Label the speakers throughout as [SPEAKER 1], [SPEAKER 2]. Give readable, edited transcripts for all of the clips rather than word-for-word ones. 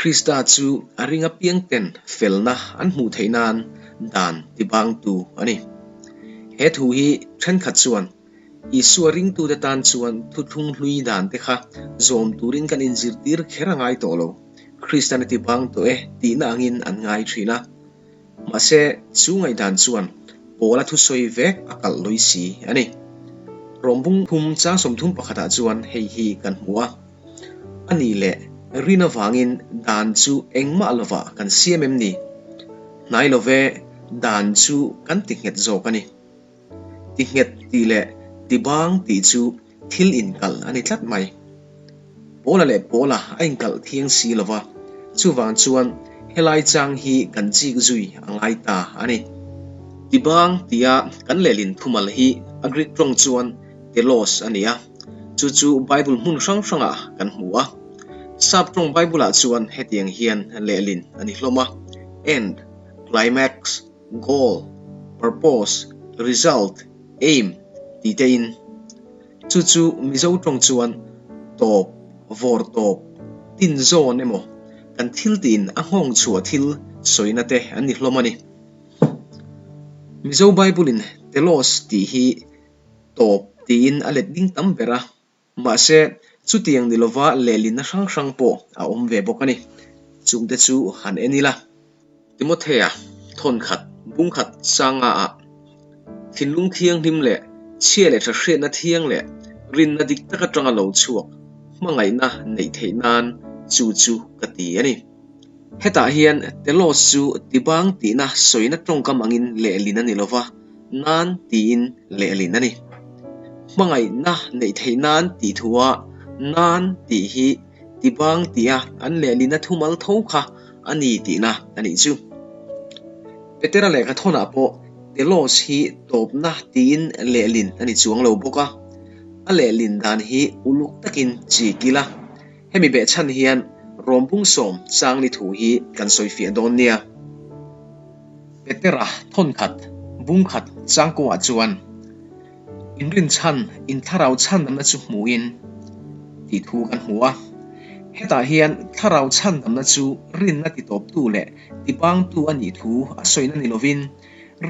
[SPEAKER 1] Krista chu a ring apiangten felna an hmuh theih nan dan tibangtu a ni. He thu hi thenkhat chuan Isua ringtute tan chuan thuthlung hlui dan te kha zawm turin kan inzirtir kher a ngai tawh lo, Kristan a tibang tawh e tihna angin an ngai thin a. Mahse, chu ngaihdan chuan Paula thusawi vek a kalh lawi si a ni. Rawmbung thum chang 31 ah chuan hei hi kan hmu a. A nih leh rin avangin dan chu engmah lovah kan siam em ni? Hnai lo ve, dan chu kan ti nghet zawk a ni. Ti nghet tih leh ti bang tih chu thil inkalh a ni tlat mai. Paula leh Paula a inkalh thiang si lo va, chuvang chuan helai chang hi kan chik zui a ngai ta a ni. Ti bang tia kan lehlin thumal hi a Greek tawng chuan telos a ni a, chu chu Bible hmun hrang hrangah kan hmu a. Sap tawng Bible-ah chuan hetiang hian lehlin a ni hlawm a, end, climax, goal, purpose, result, aim tih te in. Chu chu Mizo tawng chuan tawp, vawr tawp, tin zawn emaw kan thil tiin a nghawng chhuah thil sawina te an ni hlawm a ni. Mizo Bible in telos tih hi tawp tiin a let ding tam ber a. Mahse, chutiang ni lova lehlinna hrang hrang pawh a awm ve bawk a ni. Chungte chu han en ila. Timothea thawnkhat bungkhat sanga-ah thinlung thianghlim leh chhia leh tha hriatna thiang leh rinna dik tak atanga lo chhuak hmangaihna neih theih nan chu chu ka ti a ni. Hetah hian telos chu tibang tihna sawina tawngkam angin lehlin a ni lova, nan tiin lehlin a ni. Hmangaihna neih theih nan tih thua nan tih hi tibang tia an lehlina thumal tho kha a ni tihna a nih chu. Petera lehkha thawnah pawh telos hi tawpna tiin lehlin a ni chuang lo bawk a, a lehlin dan hi uluk takin chik ila. Hemi behchhan hian Rawmbung sawm changli thu hi kan sawifiah dawn nia. Petera thawnkhat, bungkhat changkuah chuan inrinchhan, inthlarau chhandamna chu hmuhin tih thu kan hmu a. Hetah hian thlarau chhandamna chu rinna titawptu leh tibangtu a nih thu a sawina ni lovin,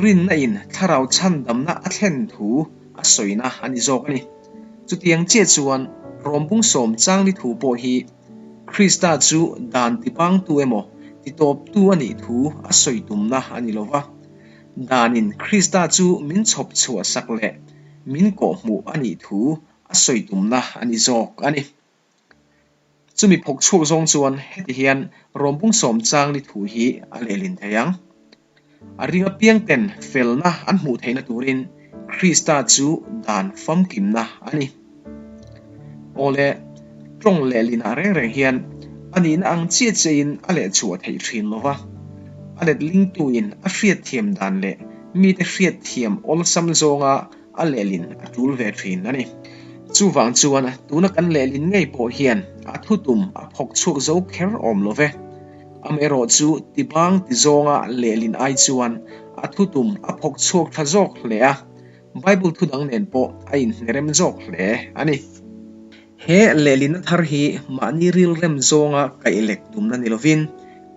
[SPEAKER 1] rinna in thlarau chhandamna a thlen thu a sawina a ni zawk a ni. Chutiang chiah chuan Rawmbung sawm changli thu pawh hi Krista chu dan tibangtu emaw titawptu a nih thu a sawi tumna a ni lo va. Danin Krista chu min chhawp chhuah sak leh min kawhhmuh a nih thu a sawi tumna a ni zawk a ni. Chumi phawk chhuak zawng chuan heti hian Rawmbung sawm changli thu hi a lehlin thei ang. A ring apiangten felna an hmuh theihna turin Krista chu dan famkimna a ni. Awle, tawng leh linah reng reng hian a nihna ang chiah chiahin a leh chhuah theih thin lo va, a letlingtuin a hriatthiam dan leh mite hriatthiam awlsam zawnga a lehlin a tul ve thin a ni. Chuvang chuan tuna kan lehlin ngei pawh hian a thutum a phawk chhuak zo kher awm lo ve. Amaherawh chu tibang ti zawnga lehlin ai chuan a thutum a phawk chhuak tha zawk hle a, Bible thu dang nen pawh a inhnerem zawk hle a ni. He lehlinna thar hi mahni rilrem zawnga kaihlek tumna ni lovin,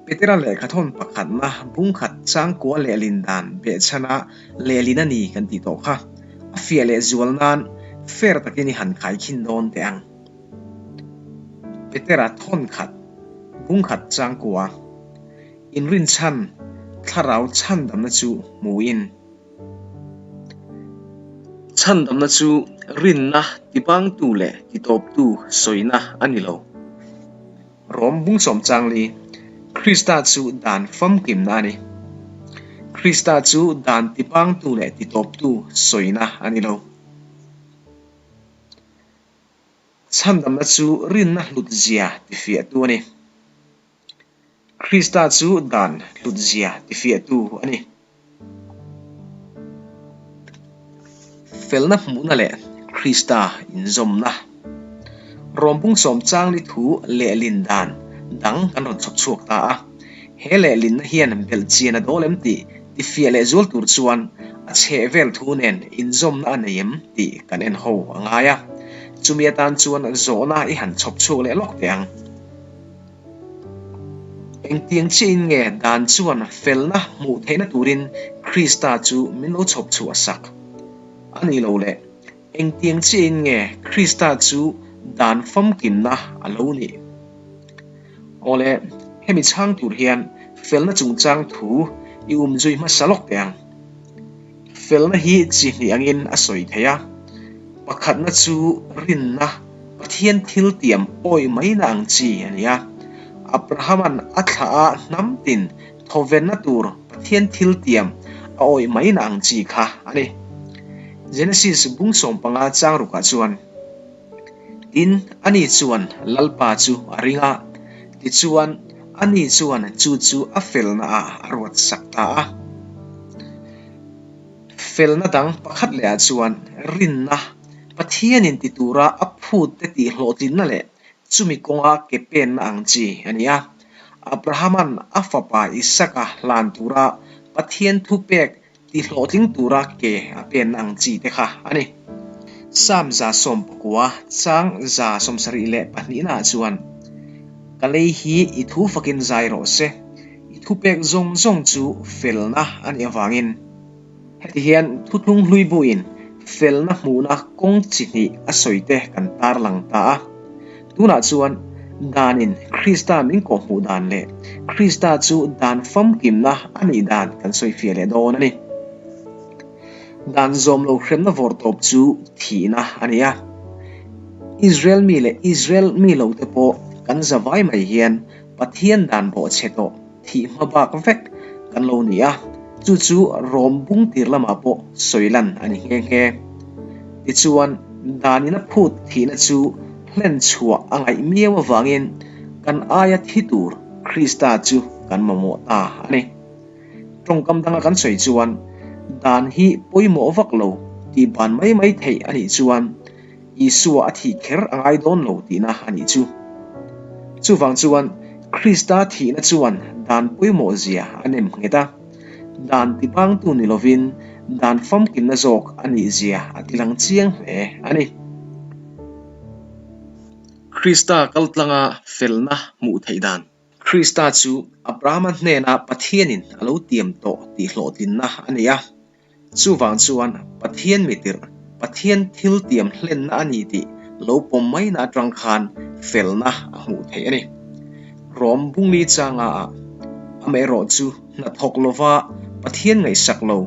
[SPEAKER 1] Petera lehkhathawn pakhatna bungkhat changkua lehlin dan behchhana lehlin a ni kan tih tawh kha a fiah leh zual nan fair takin i han khaikhin dawn teh ang. Petera thawnkhat bungkhat changkua inrinchhan thlarau chhandamna chu hmuin, Chhandamna chu rinna tibangtu leh titawptu sawina a ni lo. Rom bungsawm changli, Krista chu dan famkimna a ni. Krista chu dan tibangtu leh titawptu sawina a ni lo. Chhandamna chu rinna hlutzia tifiahtu a ni. Krista chu dan hlutzia tifiahtu a ni. Felna hmuhna leh Krista inzawmna. Rawmbung sawm changli thu lehlin dan dang kan rawn chhawp chhuak ta a. He lehlinna hian belhchian a dawl em tih tifiah leh zual tur chuan a chhehvel thu nen inzawmna a nei em tih kan en ho a ngai a. Chumi atan chuan zawhna i han chhawp chhuak leh lawk teh ang. Engtiang chiahin nge dan chuan felna hmuh theihna turin Krista chu min lo chhawp chhuah sak? A nih loh leh, engtiang chiahin nge Krista chu dan famkimna a lo nih? Awle, hemi chhang tur hian felna chungchang thu i umzui hmasa lawk teh ang. Felna hi chi hnih angin a sawi thei a, pakhatna chu rinna, Pathian thil tiam awih maina ang chi a ni a. Abrahama'n a thlah a hnam tin thawvenna tur Pathian thil tiam a awih maina ang chi kha a ni. Genesis bung 15 chang rukah chuan, Tin, ani chuan Lalpa chu a ring a, tichuan ani chuan chu chu a felna ah a ruat sak ta a. Felna dang pakhat leh ah chuan rinna, Pathianin ti tura a phut te tih hlawhtlinna leh chumi kawnga ke penna ang chi a ni a. Abrahama'n a fapa Isaka hlan tura Pathian thupek Ti hlawhtling tura ke a penna ang chi te kha a ni. Psalm 119 chang 72 naah chuan, Ka lei hi i thu fakin zai rawh se, i thupek zawng zawng chu felna a nih avangin. Heti hian thuthlung hlui buin felna hmuhna kawng chi hnih a sawi te kan tarlang ta a. Tunah chuan danin Krista min kawhhmuh dan leh Krista chu dan famkimna a nih dan kan sawi fiah leh dawn a ni. Dan zawm lo hremna vawrtawp chu thihna a ni a. Israel mi leh Israel mi lote pawh kan zavai mai hian Pathian dan bawhchhe tawh thih hma bak vek kan lo ni a, chu chu Rom bung tir lamah pawh sawi lan a ni nghe nghe. Tichuan, danin a phut thihna chu hlen chhuah a ngaih miau avangin kan aia thi tur Krista chu kan mamawh ta a ni. Tawngkam danga kan sawi chuan, dan hi pawimawh vak lo tih ban mai mai theih a nih chuan, Isua a thih kher a ngai dawn lo tihna a nih chu. Chuvang chuan Krista thihna chuan dan pawimawh zia a nem nghet a, dan tibangtu ni lovin dan famkimna zawk a nih zia a tilang chiang hle a ni. Krista kaltlanga felna hmuh theih dan. Krista chu Abrahama hnena Pathianin a lo tiam tawh tih hlawhtlinna a ni a. Chuvang chuan Pathian mitirh, Pathian thil tiam hlenna a ni tih lo pawm maina atang khan felna a hmuh theih a ni. Rom bungli changa ah amaherawh chu hnathawk lova Pathian ngaihsak lo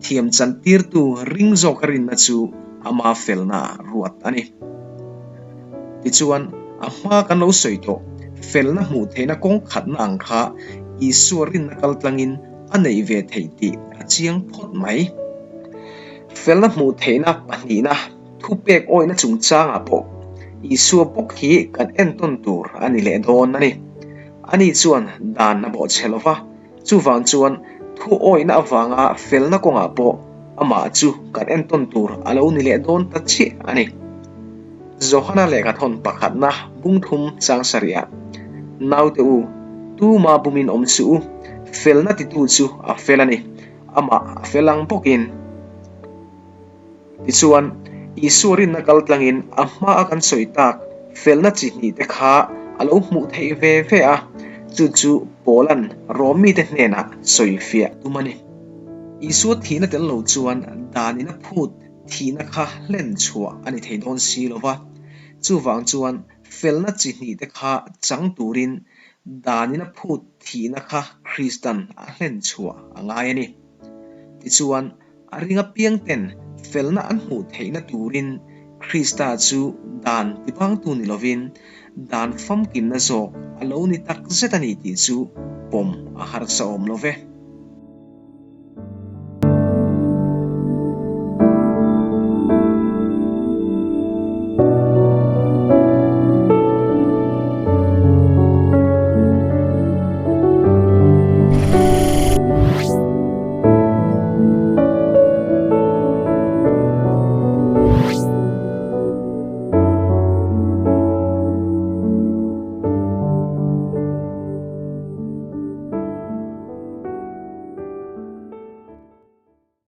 [SPEAKER 1] thiam chantirtu ring zawka rinna chu ama felna ah ruat a ni. Tichuan, a hma kan lo sawi tawh felna hmuh theihna kawng khatna ang kha Isua rinna kaltlangin a neih ve theih tih a chiang phawt mai. Felna hmuh theihna pahnihna thupek awihna chungchangah pawh Isua bawk hi kan entawn tur a ni leh dawn a ni. Ani chuan dan a bawhchhe lo va, chuvang chuan thu awihna avanga felna kawngah pawh amah chu kan entawn tur a lo ni leh dawn ta chiah a ni. Johana lehkhathawn pakhatna bungthum chang sarihah, Naute u, tuma bumin awm suh u, felna titu chu a fel a ni, amah a fel ang bawkin. Tichuan, Isua rinna kal tlangin a hmaa kan sawi tak felna chi hnih te kha a lo hmuh theih ve ve a, chu chu Paula'n Rom mite hnenah sawi fiah tum a ni. Isua thihna tel lo chuan danin a phut Thihna kha hlen chhuah a ni thei dawn si lo va, chuvang chuan felna chi hnih te kha chang turin danin a phut thihna kha Kristan a hlen chhuah a ngai a ni. Tichuan, a ring apiang ten felna an hmuh theihna turin Krista chu dan tibangtu ni lovin dan famkimna zawk a lo ni tak zet a ni tih chu pawm a harsa awm lo ve.